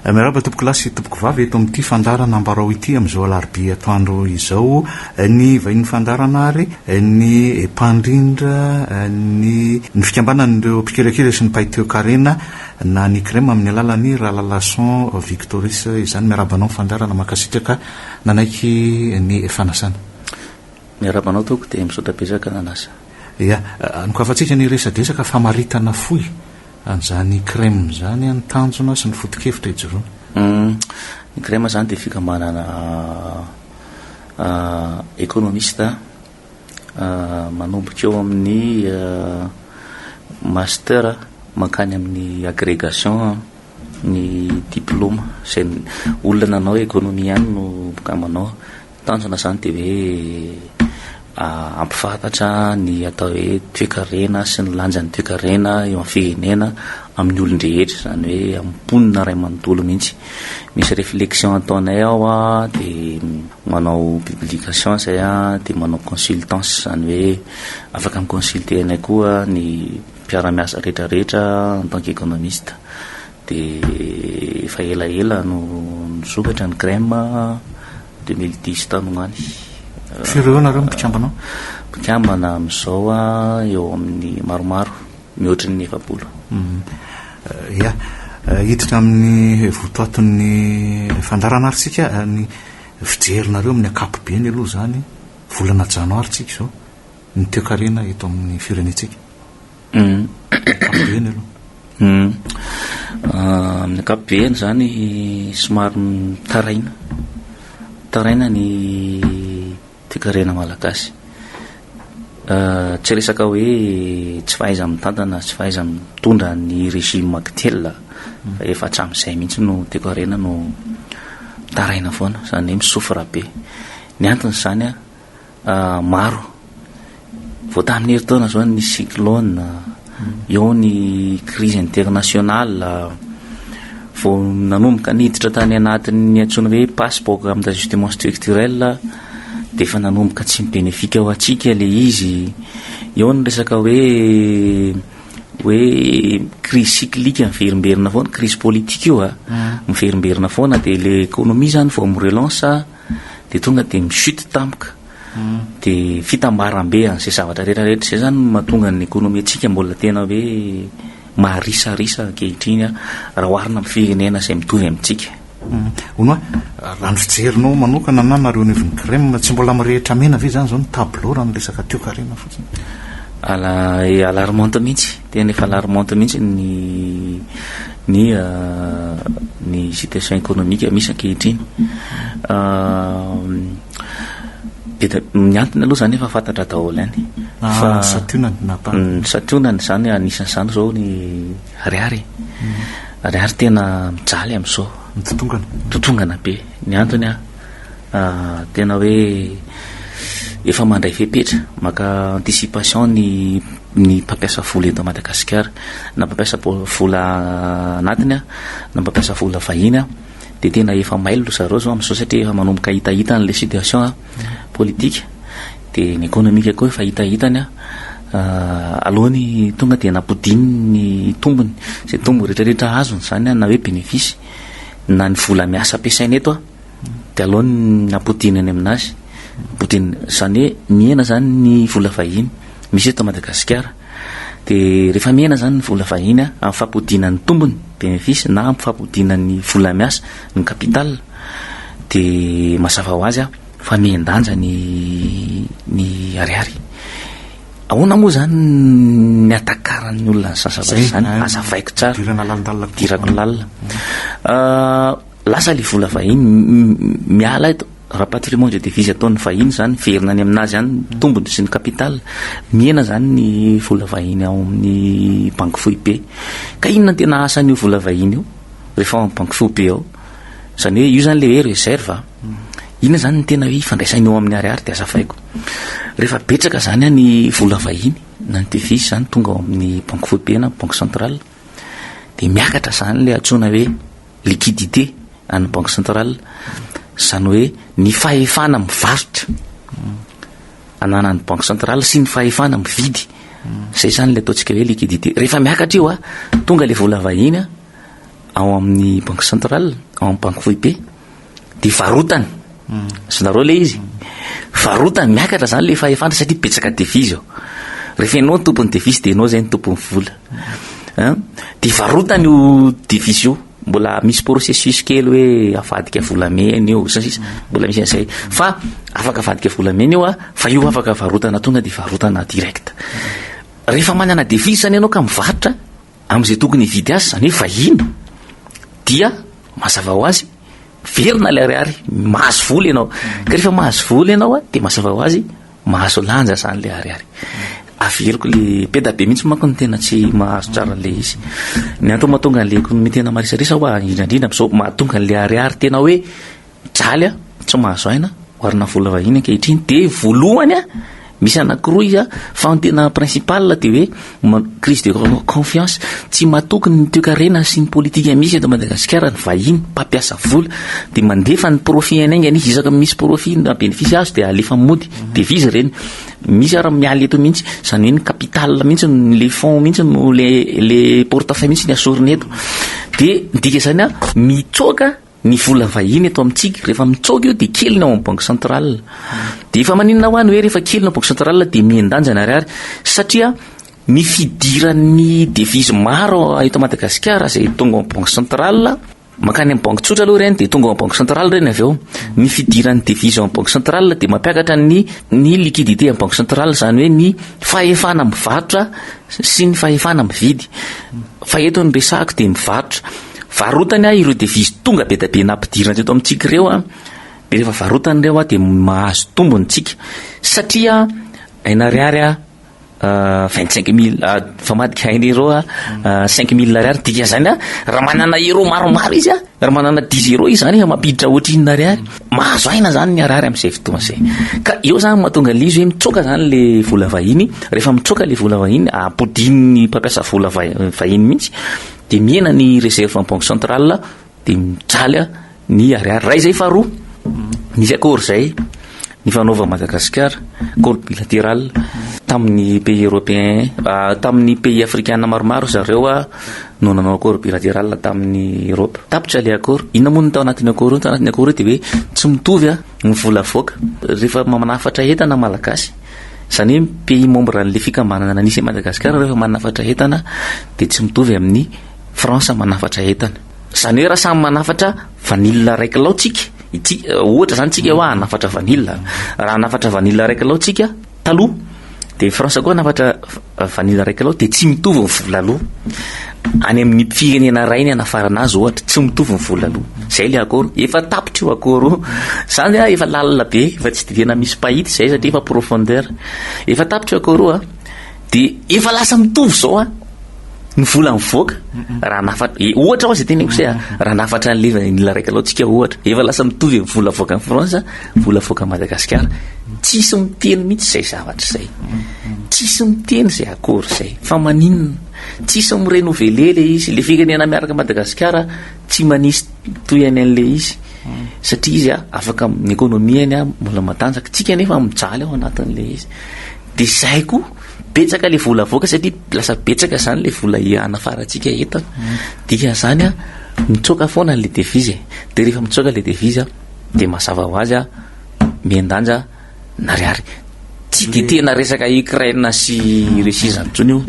Miarahaba tompokolahy sy tompokovavy eto amin'ity fandaharana Ambarao ity amin'izao alarobia atoandro izao. Ny vahinin'ny fandaharana ary ny mpandrindra ny ny fikambanan'ireo mpikirakira sy ny mpahay toekarena na ny CREM amin'ny alalan'i Ralalason Victoris izany. Miarahaba anao ny fandaharana, mankasitraka nanaiky ny fanasana. Miarahaba anao tompoko dia misaotra betsaka nanasa. Ya, nokafantsika ny resadresaka famaritana fohy an'izany CREM izany, ny tanjona sy ny foto-kevitra ijoroana. Ny CREM izany dia fikambanana économiste manomboka eo amin'ny master mankany amin'ny agrégation ny diplôme, izay olona nanao économie ihany no mpikambana ao. Tanjona izany dia hoe hampifantatra ny atao hoe toekarena sy ny lanjan'ny toekarena eo amin'ny firenena amin'ny olon-drehetra, izany hoe amin'ny mponina iray manontolo mihitsy. Misy réflexion ataonay ao dia manao publication izay dia manao consultance, izany hoe afaka mi-consulter anay koa ny mpiara-miasa rehetrarehetra en tant qu'économiste. Dia efa elaela no nisokatra ny CREM, 2010 tany ho any. Firy eo nareo mpikambana ao? Mpikambana amin'izao eo amin'ny maromaro, mihoatry ny 40. Ya, hiditra amin'ny votoatin'ny fandaharana ary tsika, ny fijerinareo amin'ny ankapobeny aloha izany, volana janoary tsika izao, ny toekarena eto amin'ny firenentsika. Ankapobeny aloha. Amin'ny ankapobeny izany somary mitaraina, mitaraina ny toekarena malagasy. Tsy resaka hoe tsy fahaiza-mitantana, tsy fahaiza-mitondra ny régime actuel fa efa hatramin'izay mihitsy no toekarena no mitaraina foana, izany hoe mi-souffre be. Ny anton'izany an, Maro. Vao tamin'ny herintaona izao nisy cyclone, eo ny crise internationale, vao nanomboka niditra tany anatin'ny antsoina hoe passe programme d'ajustement structurel dia efa nanomboka tsy mi-bénéfique ho antsika ilay izy. Eo ny resaka hoe hoe crise cyclique miverimberina foana, crise politique io a, miverimberina foana dia ilay économie izany vao mi-relance dia tonga dia mi-chute tampoka. Dia fitambaram-be an'izay zavatra rehetra rehetra izay izany no mahatonga ny économie-ntsika mbola tena hoe marisarisa ankehitriny raha oharina amin'ny firenena izay mitovy amintsika. Hono hoa, raha ny fijerinao manokana na nareo anivon'ny CREM, tsy mbola mirehitra mena ve izany izao ny tableau raha ny resaka toekarena fotsiny? Ala, alarmante mihitsy. Tena efa alarmante mihitsy ny ny ny situation économique misy ankehitriny. Be dia ny antony aloha izany efa fantatra daholo ihany. Ah, fa ny santionany na pa. Ny santionany izany anisan'izany izao ny ariary. Ariary tena mijaly amin'izao. Mitotongana. Mitotongana be. Ny antony an, Tena hoe efa mandray fepetra, maka anticipation ny ny mpampiasa vola eto Madagasikara, na mpampiasa vola anatiny na mpampiasa vola vahiny dia tena efa mailo ry zareo zao amin'izao satria efa manomboka hitahita an'ilay situation politique dia ny économique koa efa hitahitany aleony tonga dia nampodiny ny tombony, izay tombony rehetrarehetra azony izany na hoe bénéfice na ny vola miasa ampiasaina eto Dia aleo ny ampodiana any aminazy. Ampodiana, izany hoe mihena izany ny vola vahiny misy eto Madagasikara. Dia rehefa mihena izany ny vola vahiny amin'ny fampodiana ny tombony, bénéfice, na amin'ny fampodiana ny vola miasa, ny capital, dia mazava ho azy fa mihen-danja ny ny ariary. Ahoana moa izany ny hatakaran'ny olona an'izany zavatra izany? Hazavaiko tsara. Idirana lalindalina kokoa. Idirako lalina. Lasa le vola vahiny miala eto, rapatriement de devise ataon'ny vahiny zany, miverina any aminazy any ny tombony sy ny capital, mihena zany ny vola vahiny ao amin'ny banky foibe. Ka inona no tena asan'io vola vahiny io rehefa ao amin'ny banky foibe ao? Zany hoe io zany le hoe réserve a. Inona zany no tena hoe ifandraisany eo amin'ny ariary dia azavaiko. Rehefa betsaka zany ny vola vahiny na ny devise zany tonga ao amin'ny banky foibe na banque centrale dia miakatra zany le antsoina hoe liquidité an'ny banque centrale, izany hoe ny fahefana mivarotra ananan'ny banque centrale sy ny fahefana mividy, izay izany ilay ataontsika hoe liquidité. Rehefa miakatra io a, tonga ilay vola vahiny a, ao amin'ny banque centrale, ao amin'ny banky foibe, dia varotany. Azonareo ilay izy? Varotany, miakatra izany ilay fahefana satria betsaka devise ao. Rehefa ianao no tompon'ny devise dia ianao izay no tompon'ny vola. An? Dia varotany io devise io. Mbola misy processus kely hoe avadika volamena io, sy ny sisa, mbola misy an'izay. Fa afaka avadika volamena io an, fa io afaka varotana tonga dia varotana direct. Rehefa manana devise izany ianao ka mivarotra amin'izay tokony hividy azy, izany hoe vahiny, dia mazava ho azy, velona ilay ariary, mahazo vola ianao. Ka rehefa mahazo vola ianao an, dia mazava ho azy, Mahazo lanja zany le ariary. Averiko le be da be mihitsy manko ny tena tsy mahazo tsara an'le izy. Ny antony mahatonga an'le économie tena marisarisa hoa indrindra indrindra amin'izao mahatonga an'le ariary tena hoe mijaly a, tsy mahazo aina, oharina vola vahiny ankehitriny de voalohany a, misy anankiroa izy a, fa ny tena principal de hoe Crise de confiance, tsy matoky ny toekarena sy ny politika misy eto Madagasikara ny vahiny mpampiasa vola, dia mandefa ny profit any aingana izy, isaka misy profit na bénéfice azo dia alefa mody, devise ireny, misy ary miala eto mihitsy, izany hoe ny capital mihitsy, le fonds mihitsy no le le portefeuille mihitsy no asorina eto, dia ny dika izany an, mitsoaka Ny vola vahiny eto amintsika, rehefa mitsoaka io dia kely ny ao amin'ny banque centrale. Dia efa maninona hoa ny hoe rehefa kely ny ao banque centrale dia mihen-danja ny ariary satria ny fidiran'ny devise maro eto Madagasikara izay tonga ao amin'ny banque centrale, mankany amin'ny banque tsotra aloha ireny dia tonga ao amin'ny banque centrale ireny avy eo. Ny fidiran'ny devise ao amin'ny banque centrale dia mampiakatra ny ny liquidité amin'ny banque centrale, izany hoe ny fahefana mivarotra sy ny fahefana mividy. Fa eto ny resahako dia mivarotra. Varotany ah ireo devise tonga be da be nampidirina teto amintsika ireo ah, de rehefa varotany ireo ah de mahazo tombony tsika satria un ariary ah 25000 famadika un euro ah 5000 ariary dikan'izany ah raha manana euro maromaro izy ah raha manana dix euro izy zany efa mampiditra ohatrinona ariary, mahazo aina zany ny ariary amin'izay fotoana izay, ka eo zany mahatonga an'ilay izy hoe mitsoaka zany le vola vahiny, rehefa mitsoaka le vola vahiny ampodian'ny mpampiasa vola vahiny mihitsy Dia mihena ny réserve en banque centrale dia mijaly ny ariary. Iray izay faharoa, nisy accord izay nifanaovan'i Madagasikara, accord bilatéral tamin'ny pays européen, tamin'ny pays africain maromaro zareo no nanao accord bilatéral tamin'ny Europe. Tapitra ilay accord. Inona moa no tao anatin'io accord io? Tao anatin'io accord io dia hoe tsy mitovy ny vola avoaka rehefa manafatra entana malagasy. Izany hoe pays membre an'ilay fikambanana nanisy an'i Madagasikara rehefa manafatra entana dia tsy mitovy amin'ny France manafatra entana. Izany hoe raha samy manafatra vanille iray kilao tsika, ity ohatra izany tsika hoe hanafatra vanille, raha hanafatra vanille iray kilao tsika taloha dia France koa hanafatra vanille iray kilao dia tsy mitovy ny vola aloa. Any amin'ny firenena iray ny anafarana azy ohatra, tsy mitovy ny vola aloa. Izay ilay accord. Efa tapitra io accord io. Izany a, efa lalina be, efa tsy dia tena misy mpahita izay satria efa profondeur. Efa tapitra io accord io a, dia efa lasa mitovy izao a, ny vola mivoaka raha hanafatra, e, ohatra hoa izay teneniko izay a, raha hanafatra an'ilay vanille iray kilao tsika ohatra, efa lasa mitovy ny vola avoakan'i France, vola avoakan'i Madagasikara. Tsisy miteny mihitsy izay zavatra izay. Tsisy miteny izay accord izay. Fa maninona? Tsisy mi-renouveler ilay izy. Ilay firenena miaraka Madagasikara tsy manisy tohiny an'ilay izy. Satria izy afaka ny économie-ny mbola matanjaka. Tsika nefa mijaly ao anatin'ilay izy. Dia izay koa, betsaka ilay vola avoaka satria lasa betsaka izany ilay vola hanafarantsika entana. Dikan'izany mitsoaka foana ilay devise e. Dia rehefa mitsoaka ilay devise dia mazava ho azy mihen-danja ny ariary. Tsy dia tena resaka Ukraine sy Russie izany intsony io.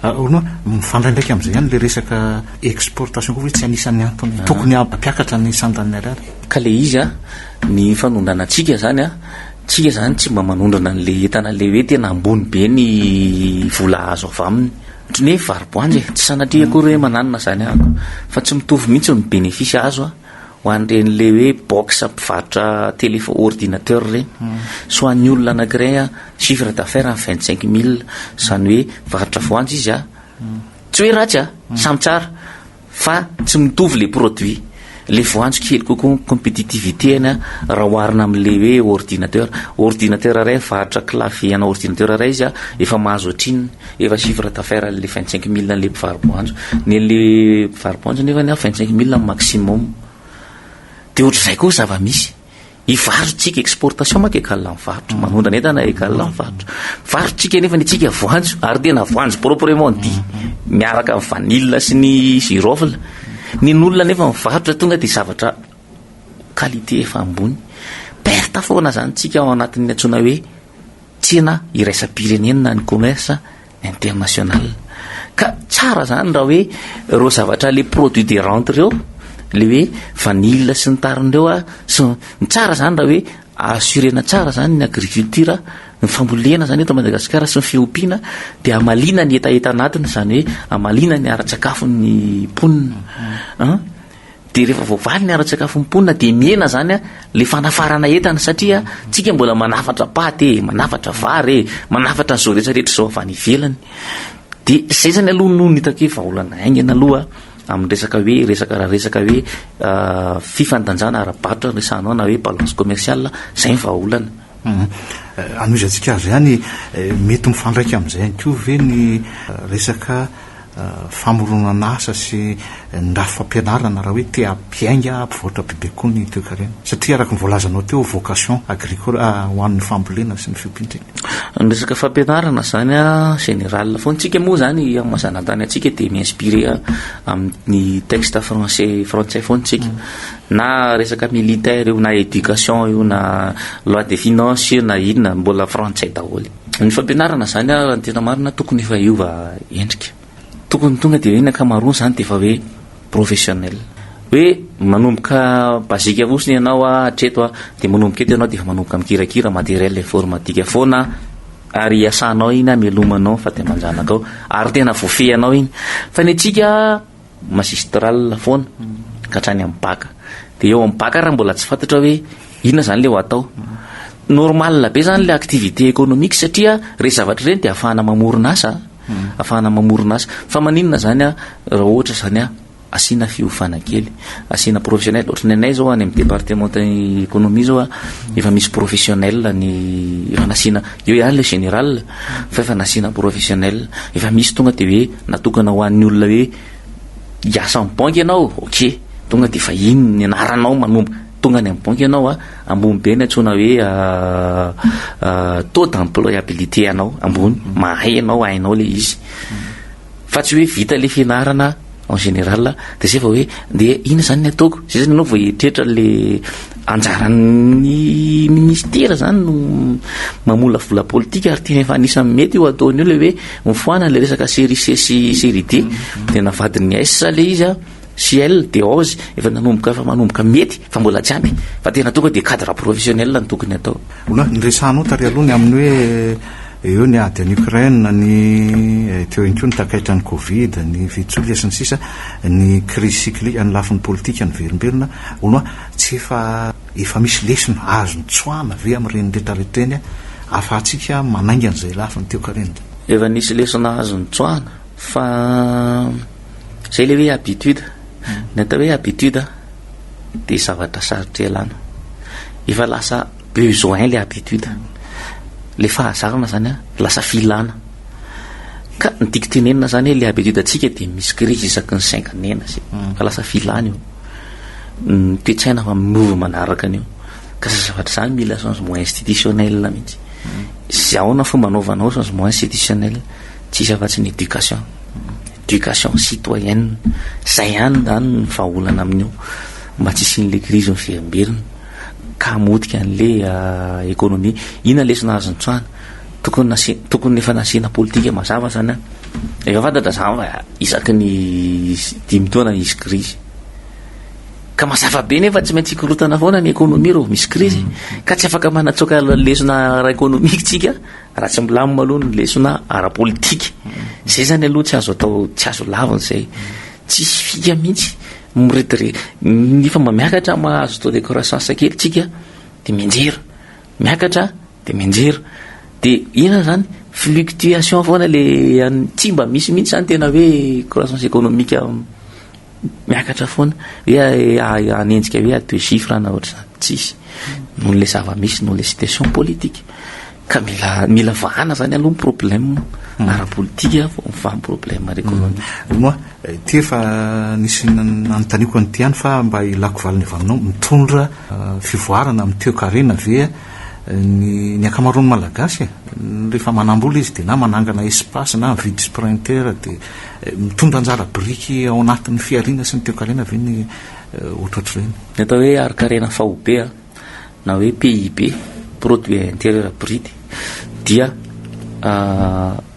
Ahoana, mifandray ndraiky amin'izay ihany ilay resaka exportation koa ve tsy anisan'ny antony tokony hampiakatra ny sandan'ny ariary? Ka ilay izy an, ny fanondranantsika izany an, tsika izany tsy mba manondrana an'ilay entana ilay hoe tena ambony be ny vola azo avy aminy. Ohatran'ny hoe vary-boanjo e, tsy sanatria akory hoe mananona izany ahako, fa tsy mitovy mihitsy ny bénéfice azo an. Ho an'ireny le hoe box mpivarotra téléphone ordinateur ireny, sy ho an'ny olona anankiray an, chiffre d'affaires ny 25000, izany hoe varotra voanjo izy an, tsy hoe ratsy an, samy tsara, fa tsy mitovy le produit, le voanjo kely kokoa ny compétitivité-ny an, raha oharina amin'le hoe ordinateur, ordinateur iray mivarotra clavier ana ordinateur iray izy an, efa mahazo ohatrinona. Efa chiffre d'affaires an'le 25000 an'le mpivaro-boanjo. Ny an'le mpivaro-boanjo nefany an 25000 ny maximum. Dia ohatr'izay koa zava-misy. Hivarotsika exportation manko égal mivarotra, manondrana entana égal mivarotra. Varotsika nefany antsika voanjo ary tena voanjo proprement dit miaraka amin'ny vanille sy ny girofle. Ny an'olona nefa mivarotra tonga dia zavatra qualité efa ambony. Perte foana zany tsika ao anatin'ny antsoina hoe tsena iraisam-pirenena ny commerce international. Ka tsara zany raha hoe ireo zavatra le produit de rente ireo, le hoe vanille sy ny tariny ireo a, sy ny tsara zany raha hoe assurena tsara zany ny agriculture, ny fambolena zany eto Madagasikara sy ny fiompiana dia hamaliana ny hetaheta anatiny, izany hoe hamaliana ny ara-tsakafon'ny mponina. An? Dia rehefa voavaly ny ara-tsakafon'ny mponina dia mihena zany le fanafarana entana satria tsika mbola manafatra paty e, manafatra vary e, manafatra an'izao rehetra rehetra izao avy any ivelany. Dia izay zany aloha no hitako hoe vahaolana haingana aloha amin'ny resaka hoe resaka raha resaka hoe fifandanjana ara-barotra no resahanao na hoe balance commerciale, izay ny vahaolana. Hanohizantsika azy ihany, mety mifandraika amin'izay ihany koa ve ny resaka famoronana asa sy ny rafi-fampianarana raha hoe te hampiainga, hampivoatra bebe kokoa ny toekarena? Satria araka ny voalazanao teo, vocation agricole ho an'ny fambolena sy ny fiompiana. Ny resaka fampianarana izany an, général foana. Tsika moa izany amin'ny maha zanatany antsika dia mi-inspirer amin'ny texte français, frantsay foana tsika. Na resaka militaire io, na éducation io, na loi des finances io, na inona, mbola frantsay daholo. Ny fampianarana izany an, raha ny tena marina tokony efa hiova endrika. Tokony tonga dia hoe ny ankamaroany izany dia efa hoe professionnel. Hoe manomboka basique fotsiny ianao an, hatreto an, dia manomboka eto ianao dia efa manomboka mikirakira matériel informatique foana ary iasanao iny hamelomanao ny faty aman-janakao ary tena voafehinao iny. Fa ny antsika magistral foana ka hatrany amin'ny bac. Dia eo amin'ny bac ary mbola tsy fantatra hoe inona izany ilay ho atao. Normal be izany ilay activité économique satria ireny zavatra ireny dia ahafahana mamorona asa, ahafahana mamorona asa. Fa maninona izany an, raha ohatra izany an, asiana fiofana kely, asiana professionnel, ohatry ny anay izao any amin'ny département économie izao an, efa misy professionnel ny, efa nasiana, eo ihany ilay général fa efa nasiana professionnel, efa misy tonga dia hoe natokana ho an'ny olona hoe hiasa amin'ny banky ianao, ok, tonga dia efa iny ny anaranao manomboka, tonga any amin'ny banky ianao an, ambony be ny antsoina hoe taux d'employabilité anao, ambony, mahay ianao, hainao ilay izy. Fa tsy hoe vita ilay fianarana en général dia zay vao hoe ndeha inona zany ny ataoko, zay zany ianao vao hieritreritra le anjaran'ny ministera zany no mamolavola politika ary tena efa anisan'ny mety io ataony io le hoe mifoana le resaka série C sy série D dia navadin'ny S le izy a sy L dia OZ efa nanomboka efa manomboka mety fa mbola tsy ampy fa tena tonga dia cadre professionnel no tokony atao. Ola, niresahanao tary aloha ny amin'ny hoe eo ny ady any Ukraine, ny teo ihany koa ny takaitran'ny Covid, ny vidin-tsolika sy ny sisa, ny crise cyclique, ny lafiny politika niverimberina, hono aho, tsy efa efa misy lesona azo nitsoahana ve amin'ireny retraretra ireny ahafahantsika manainga an'izay lafiny toekarena? Efa nisy lesona azo nitsoahana fa izay ilay hoe habitude, ny atao hoe habitude dia zavatra sarotra ialana. Efa lasa besoin le habitude. Le fahazarana zany an, lasa filana. Ka ny tiako tenenina zany hoe le habitude antsika dia misy crise isaky ny cinq années na sy fa lasa filana io. Ny toe-tsaina fa miova manaraka an'io. Ka zay zavatra zany mila changement institutionnel mihitsy. Sy ahoana fomba anaovanao changement institutionnel? Tsisy afa-tsy ny éducation. Éducation citoyenne. Zay ihany zany ny vahaolana amin'io mba tsy hisian'le crise miverimberina ka hamotika an'le économie. Inona lesona azo nitsoahana? Tokony nasi- tokony efa nasiana politika mazava zany an. Efa fantatra zany fa isaky ny dimy taona hisy crise. Ka mazava be nefa tsy maintsy hikorotana foana ny économie reo misy crise. Ka tsy afaka manatsoaka lesona ara-économique tsika Raha tsy milamina aloha ny lesona ara-politika, zay zany aloha tsy azo atao, tsy azo lavina zay. Tsisy fika mihitsy, miredire, nefa mba miakatra mahazo taux de croissance kely tsika de mianjera, miakatra de mianjera. De inona zany, fluctuation foana le an'ny, tsy mba misy mihitsy zany tena hoe croissance économique Miakatra foana hoe hanenjika hoe à deux chiffres na ohatr'izany, tsisy noho le zava-misy, noho le situation politique. Ka mila mila vahana zany aloha ny problème ara-politika vao mivaha ny problème ara-économique. Moi, ity efa nisy nanontaniako an'ity ihany fa mba ilako valiny avy aminao, mitondra fivoarana amin'ny toekarena ve Ny ny ankamaroan'ny Malagasy e, rehefa manam-bola izy dia na manangana espace na mividy sprinter dia mitondra anjara biriky ao anatin'ny fihariana sy ny toekarena ve ny ohatrohatr'ireny? Ny atao hoe harin-karena faobe na hoe PIB, Produit Intérieur Brut, dia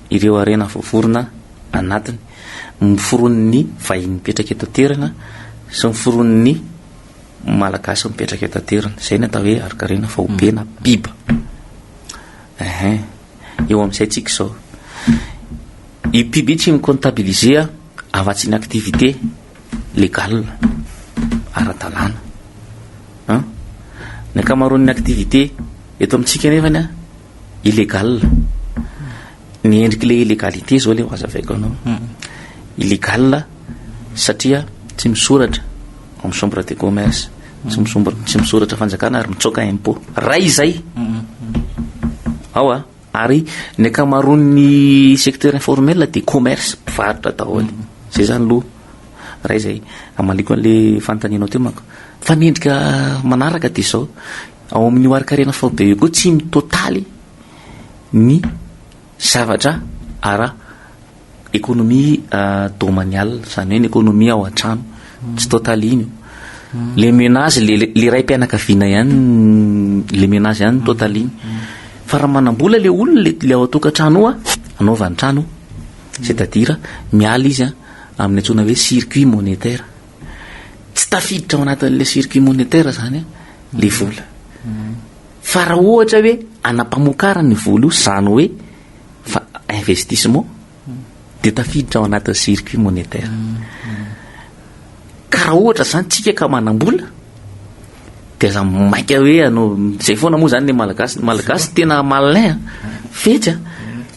ireo harena voaforona anatiny, miforonin'ny vahiny mipetraka eto an-toerana sy miforonin'ny Malagasy mipetraka eto an-toerana. Izay ny atao hoe harin-karena faobe na PIB. Ehe. Eo amin'izay tsika izao. Io PIB io tsy mi-comptabiliser afa-tsy ny activité légale, ara-dalàna. An? Ny ankamaroan'ny activité eto amintsika anefany an, illégal. Ny endrik'ilay illégalité izao ilay ho azavaiko anao. Illégal satria tsy misoratra ao amin'ny chambre de commerce, tsy misomb- tsy misoratra fanjakana ary mitsoaka impôt. Ray izay. Ao a. Ary ny ankamaroan'ny secteur informel dia commerce, mpivarotra daholo. Zay zany aloha. Ray izay. Hamaliako an'ilay fanontanianao teo manko. Fa ny endrika manaraka dia izao, ao amin'io harin-karena faobe io koa tsy mitotaly ny zavatra ara économie domaniale, izany hoe ny économie ao an-trano, tsy totaly iny io. Le ménage, le le raim-pianakaviana ihany, le ménage ihany no totaly iny. Fa raha manam-bola le olona, le le ao an-tokantrano ao an, anaovany trano io, c'est à dire miala izy an amin'ny antsoina hoe circuit monétaire. Tsy tafiditra ao anatin'le circuit monétaire zany an le vola. Fa raha ohatra hoe anam-pamokarana io vola io, izany hoe fa investissement, dia tafiditra ao anatin'ny circuit monétaire. Ka raha ohatra izany tsika ka manam-bola, dia aza maika hoe hanao, izay foana moa izany ny Malagasy, ny Malagasy tena malin an, fetsy an,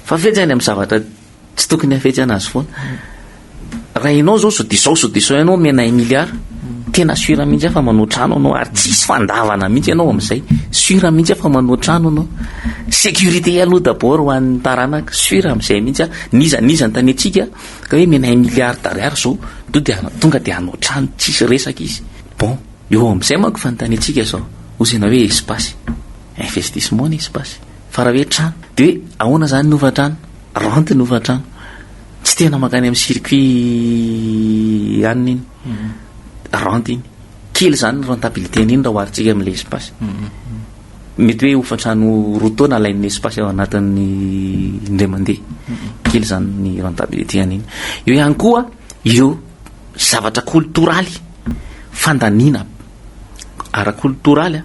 fa fetsy any amin'ny zavatra Tsy tokony hafetsy anazy foana. Raha ianao zao sao dia zao sao dia zao ianao omena un milliard, tena sûr mihitsy aho fa manao trano ianao ary tsisy fandavana mihitsy ianao amin'izay. Sûr mihitsy aho fa manao trano ianao. Sécurité aloha d'abord ho an'ny taranaka, sûr amin'izay mihitsy aho. N'iza n'iza anontaniantsika ka hoe omena un milliard d'ariary zao, to dia tonga dia hanao trano tsisy resaka izy. Bon, eo amin'izay manko fanontaniantsika zao, hozy ianao hoe espace, investissement ny espace. Fa raha hoe trano, dia hoe ahoana zany ny hofan-trano? Rente ny hofan-trano. Tsy tena mankany amin'ny circuit anona iny. Rente iny. Kely zany ny rentabilité an'iny raha oharintsika amin'ilay espace. Mety hoe hofan-trano roa taona alain'ny espace ao anatin'ny indray mandeha. Kely zany ny rentabilité an'iny. Eo ihany koa ireo zavatra koltoraly, fandaniana ara-koltoraly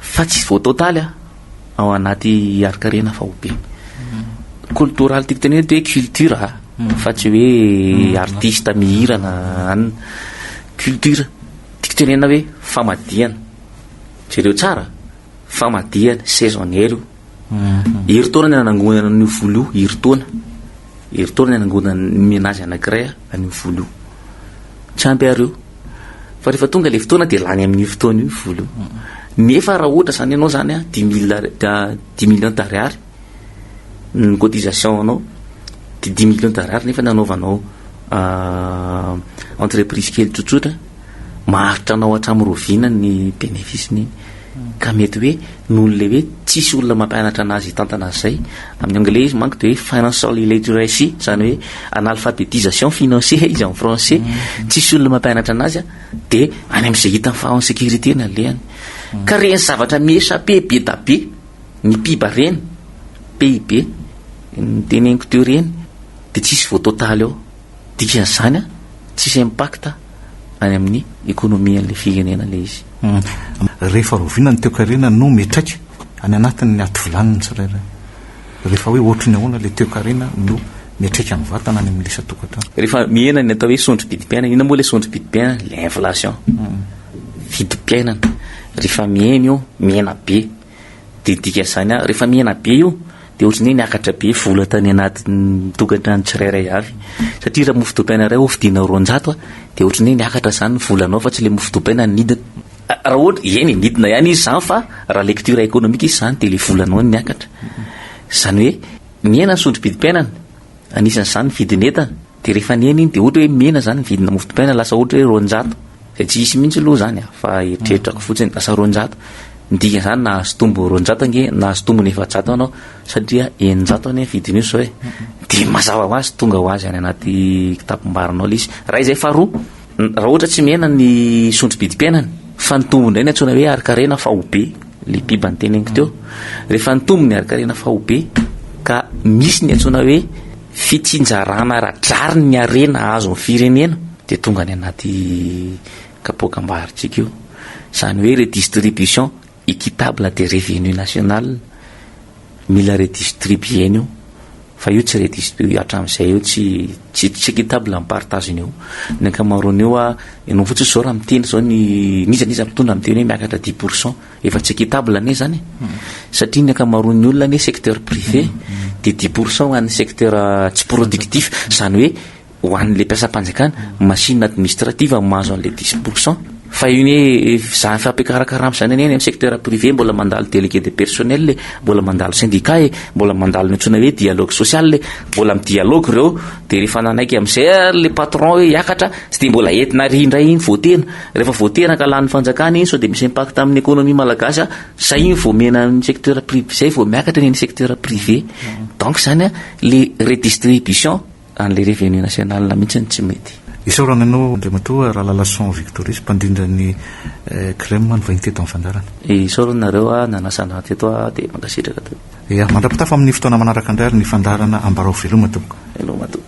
fa tsy voatotaly ao anaty harin-karena faobe. Koltoraly tiako tenenina eto hoe culture a, fa tsy hoe artiste mihira na anona. Culture, tiako tenenina hoe famadihana. Jereo tsara, famadihana, saisonnière io. Herintaona ny nanangonana an'io vola io, herintaona. Herintaona ny nanangonana ny ménage anankiray an'io vola io. Tsy ampy ary io. Fa rehefa tonga ilay fotoana dia lany amin'io fotoana io vola io. Nefa raha ohatra izany ianao izany an, dix mille dix millions d'ariary ny cotisation anao, dia dix millions d'ariary nefa nanaovanao entreprise kely tsotsotra, maharitra anao hatramin'ny roviana ny bénéfice-n'iny. Ka mety hoe noho ilay hoe tsisy olona mampianatra anazy hitantana an'izay, amin'ny anglais izy manko dia hoe financial illiteracy, izany hoe analphabétisation financier izy amin'ny français, tsisy olona mampianatra anazy dia any amin'izay hitany fa en sécurité no alehany. Ka ireny zavatra mi-échapper be da be, ny PIB ireny, PIB, noteneniko teo ireny, dia tsisy voatotaly ao. Dikan'izany tsisy impact any amin'ny économie an'ilay firenena ilay izy. Rehefa rahoviana ny toekarena no mitraika any anatin'ny ativilanin'ny tsirairay? Rehefa hoe ohatry ny ahoana ilay toekarena no miatraika mivantana any amin'ny isan-tokantrano? Rehefa mihena ny atao hoe sondro-bidim-piainana, inona moa ilay sondro-bidim-piainana? Ilay inflation, vidim-piainana. Rehefa mihena io, mihena be. Dia ny dikan'izany, rehefa mihena be io, dia ohatran'ny hoe niakatra be vola tany anatin'ny tokantrano tsirairay avy. Satria raha mofo dipaina iray hovidiana 200, dia ohatran'ny hoe niakatra izany ny volanao fa tsy ilay mofo dipaina nidina. Raha ohatra, eny e, nidina ihany izy izany fa raha lecture économique izy izany dia ilay volanao no niakatra. Izany hoe mihena ny sondro-bidim-piainana, anisan'izany ny vidin'entana, dia rehefa nihena iny dia ohatra hoe mihena izany ny vidina mofo dipaina lasa ohatra hoe 200, izay tsy hisy mihitsy aloha izany an, fa eritreritrako fotsiny, lasa 200. Ny dikan'izany nahazo tombo 200 ange, nahazo tombony 400 anao satria 600 anie ny vidin'io zao e. Dia mazava ho azy tonga ho azy any anaty kitapom-barinao ilay izy. Raha izay faharoa, raha ohatra tsy mihena ny sondro-bidim-piainana fa nitombo indray ny antsoina hoe harin-karena faobe, ilay biba noteneniko teo. Rehefa nitombo ny harin-karena faobe ka misy ny antsoina hoe fitsinjarana ara-drariny ny harena azon'ny firenena dia tonga any anaty kapoakam-barintsika io. Izany hoe redistribution équitable des revenus national, mila redistribuer-na io, fa io tsy redistribuer hatramin'izay io tsy tsy tsy équitable ny partage-ny io. Ny ankamaroan'io a, ianao fotsiny izao raha miteny izao ny n'iza n'iza mpitondra miteny hoe miakatra dix pour cent, efa tsy équitable anie izany e, satria ny ankamaroan'ny olona anie secteur privé, dia dix pour cent ho an'ny secteur tsy productif, izany hoe Ho an'ilay mpiasam-panjakana, machine administrative no mahazo an'ilay dix pour cent. Fa io anie izany fampiakarakarama izany anie any amin'ny secteur privé mbola mandalo délégué de personnel e, mbola mandalo syndicat e, mbola mandalo ny antsoina hoe dialogue social e, mbola mi-dialogue ireo, dia rehefa nanaiky amin'izay ary ilay patron hoe hiakatra, tsy dia mbola entina ary indray iny voatena. Rehefa voatena ka lanin'ny fanjakana iny sao dia misy impact amin'ny économie malagasy a, zay iny vao omena ny secteur privé, zay vao miakatra ny an'ny secteur privé. Donc izany a, le redistribution An'ilay revenu national mihitsy no tsy mety. Isaorana anao Andriamatoa Ralalason Victoris mpandrindra ny Crem nivahiny teto amin'ny fandaharana. Isaorana nareo a nanasa anah teto a dia mankasitraka tompoko. Ia, mandra-pitafa amin'ny fotoana manaraka indray ary ny fandaharana Ambarao Veloma tompoko. Veloma tompoko.